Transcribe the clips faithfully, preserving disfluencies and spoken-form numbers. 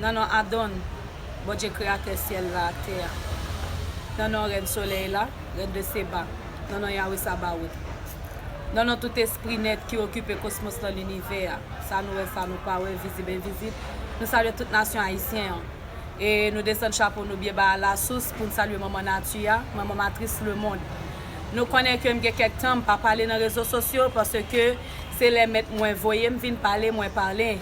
Nan non Adon, Bondye kreyatè syèl la ak tè a. Nan non Rèn solèy la, Rèn de Seba. Nan non Yawe Sabawot. Nan non tout espri nèt ki okipe kosmos lan, linivè a. Sa nou wè, sa nou pa wè, vizib, envizib. Nou salye tout nasyon ayisyen an. E nou desann chapo nou byen ba lasous pou n salye manman nati a, manman matris lemonn. Nou konnen ke m gen kèk tan m pa pale nan rezo sosyo paske se lè mèt mwen voye m vin pale, mwen pale.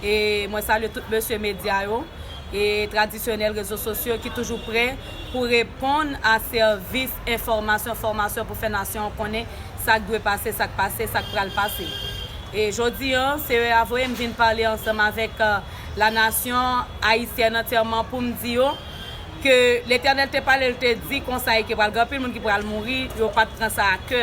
E mwen salye tout mesye medya yo e tradisyonèl rezo sosyo ki toujou prè pou reponn a sèvis enfòmasyon, fòmasyon pou fè nasyon an konnen sa k dwe pase, sa k pase, sa k pral pase. E jodi an, Senyè a voye m vin pale ansanm avèk, euh, la nasyon ayisyèn antyèman pou m di yo ke Letènèl te pale, l te di konsa e ke pral gen anpil moun ki pral mouri, yo pa t pran sa a kè.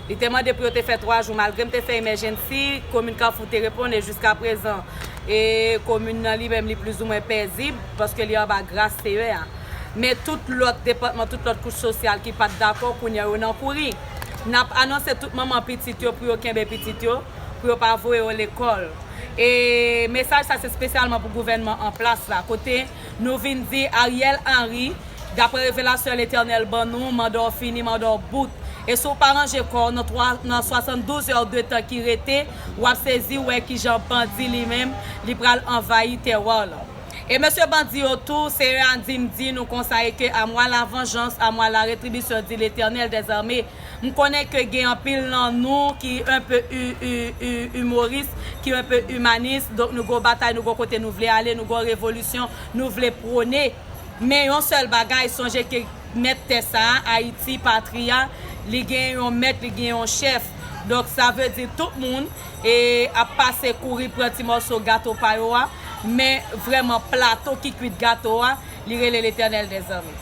Li te mande pou yo te fè twa jou, malgre m te fè emèjensi, komin Kafou te reponn e jiskaprezan, e komin nan li menm li plizoumwen pezib, paske li anba gras Senyè a. Men tout lòt depatman, tout lòt kouch sosyal ki pa t dakò, kounye a yo nan kouri. N ap anonse tout manman pitit yo pou yo kenbe pitit yo, pou yo pa voye yo lekòl. E mesaj sa se espesyalman pou gouvènman an plas la, kote nou vin di Ariel Henry, daprè revelasyon Letènèl ban nou, manda w fini, manda w bout. E si w pa ranje kò w nan twa, nan swasanndouz è de tan ki rete, w ap sezi wè kijan bandi li menm, li pral anvayi tèwa w lan. E mesye bandi yo tou, Senyè a di m di nou konsa e ke à moi la vengeance, à moi la rétribution, dit l'Éternel des armées. M konnen ke gen anpil nan nou ki un peu u-, u-, u-, imoris, ki un peu imanis. Donk nou gon batay, nou gon kote nou vle ale, nou gon revolisyon nou vle pwone. Men yon sèl bagay, sonje ke mèt tè sa a, Ayiti, patri a, li gen yon mèt, li gen yon chèf. Donk sa vle di tout moun e ap pase kouri pran ti mòso gato pa yo a, men vrèman plato ki kwit gato a, li rele Letènèl dèzame.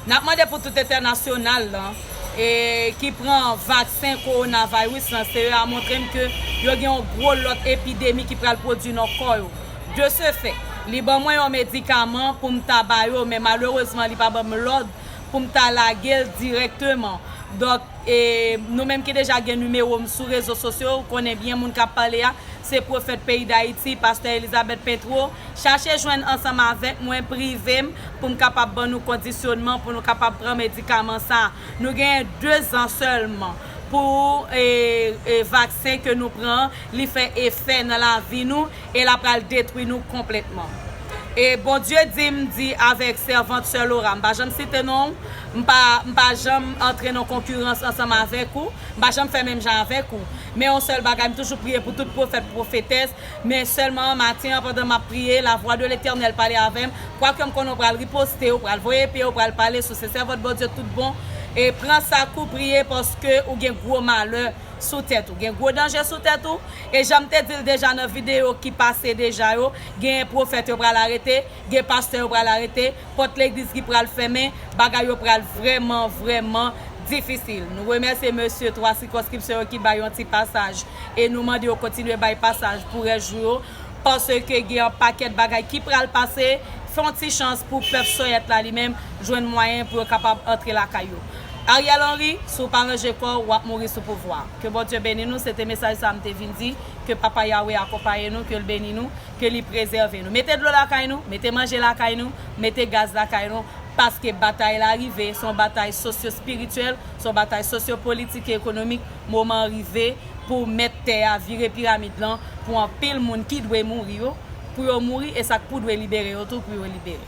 N ap mande pou tout entènasyonal lan e ki pran vaksen kowonaviris lan, Senyè a montre m ke yo gen yon gwo lòt epidemi ki pral pwodui nan kò yo. De ce fait, li ban mwen yon medikaman pou m ta ba yo, men malerezman li pa ban m lòd pou m ta lage l dirèkteman. Donk, e, nou menm ki deja gen nimewo m sou rezo sosyo, ou konnen byen moun k ap pale a, se pwofèt peyi Dayiti, pastè Elizabeth Petro. Chache jwenn ansanm avèk mwen, prive m, pou m kapab ban nou kondisyonman, pou nou kapab pran medikaman sa a. Nou genyen de zan sèlman pou, e, e, vaksen ke nou pran, li fè efè nan lavi nou e l ap pral detwi nou konplètman. E Bondye di m di avèk sèvant sè Laura, m pa janm site non w, m pa, m pa janm antre nan konkirans ansanm avèk ou, m pa janm fè menm jan avèk ou. Men yon sèl bagay, m toujou priye pou tout pwofèt, pwofetès, men sèlman maten an, pandan m ap priye, la voix de l'Éternel pale avè m, kwake m konnen w pral riposte, w pral voye pye, w pral pale sou se sèvant Bondye tout bon, e pran sa kou priye paske ou gen gwo malè sou tèt ou, gen gwo danje sou tèt ou, e jan m te di l deja nan videyo ki pase deja yo, gen pwofèt yo pral arete, gen pastè yo pral arete, pòt legliz ki pral fèmen, bagay yo pral vrèman, vrèman difisil. Nou remèsye mesye twa sikonskripsyon yo ki bay yon ti pasaj, e nou mande yo kontinye bay pasaj pou rès jou yo, paske gen yon pakèt bagay ki pral pase, fè yon ti chans pou pèp Soyèt la li menm jwenn mwayen pou yo kapab antre lakay yo. Ariel Henry, si w pa ranje kò w, w ap mouri sou pouvwa. Ke Bondye beni nou, se te mesaj sa m te vin di, ke Papa Yawe akonpaye nou, ke l beni nou, ke li prezève nou. Mete dlo lakay nou, mete manje lakay nou, mete gaz lakay nou, paske batay la rive, se yon batay sosyo-espirityèl, se yon batay sosyo-politik e ekonomik, moman an rive pou mèt tè a vire piramid lan, pou anpil moun ki dwe mouri yo, pou yo mouri, e sa k pou dwe libere yo tou, pou yo libere.